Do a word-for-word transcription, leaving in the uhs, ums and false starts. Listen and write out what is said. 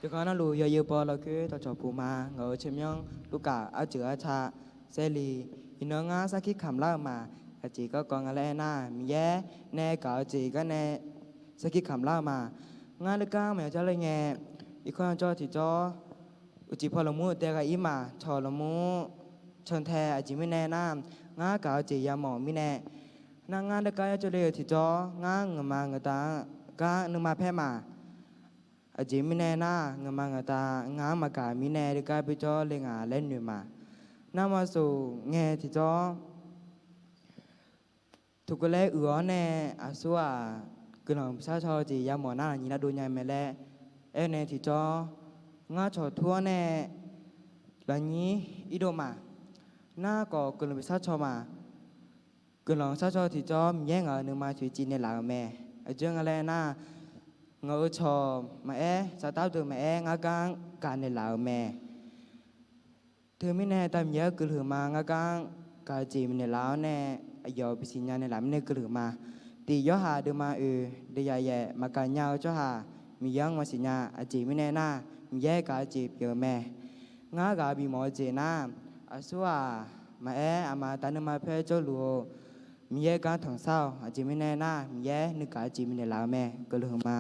Yawqghaq navluf yawzeu baw lawkhoer dawqcawq puq ma. Ngaq-euq tsawrmyanr Lurkaf arjeuq arca saerli. Iqnan ngar sarkir kamq lar-eu ma. Aqjeq garkawv nga laer aernar, Miqyaer nae gaq-eu jeq gar nae sarkir kamq lar-eu ma. Ngar nuikar maqya jar ler ngae, irkanr yajawr tiqjawr, uqcif paw laqmur-eu tae ghaq-ir ma. Cawq laqmur cantae, aqjeq mirnae nar, ngar gaq-eu jeq yamawf mirnae, nar ngar nuikar yajawr le-euq tiqjawr, ngar ngeuqma ngeuqda-anr gar nuima paer ma. Aqjeq mirnae nar, ngeuqma ngeuqda ngaq-anr maqgaq mirnae nuikar bujawr le ngaq laer noeq ma. Narma soq ngae tiqjawr, taqguv laer uiq-awr nae aqsur-aq, guiqlanq sharcaw-eu jeq yamawf nar lafnyir lardov nya mae laer aer nae tiqjawr, ngar cawq tur-awr nae lafnyir irdov ma. Narkhawf guiqlanq sharcaw ma. Guiqlanq sharcaw tiqjawr, Miqyaer ngaq-euq nuima toeqciv naeqlaf-euq mae. Aqjeq nga laer aernar, ngaq-euq cawq maqaer, saqdar deuq maqaer, ngar gar-anr gaq naeqlaf-euq mae. Teumirnae Aqda Miqyaer-eu guiqlanq ma. Ngar gar-anr gaq-eu jeq bifnaeq laf-awr nae, aqyawf bisiqnya naeqlaf mirnae guiqlanq ma. Tiq Yorhaq deuvma oeq deuvyaq yaef, maqgaq nya-eu tsawrhaq Miqyaer-anr mawsiq nya. Aqjeq mirnae nar, Miqyaer gaq-eu jeq pyeuf-eu mae. Ngar ghaq bifmawf-eu jeq nar, aqsur-aq maqaer, aqma aqda nuima paer jawrluf-eu Miqyaer gar tanqsar-awq. Aqjeq mirnae nar, Miqyaer nuigaq-eu jeq bifnaeq laf-eu mae. Guiqlanq ma.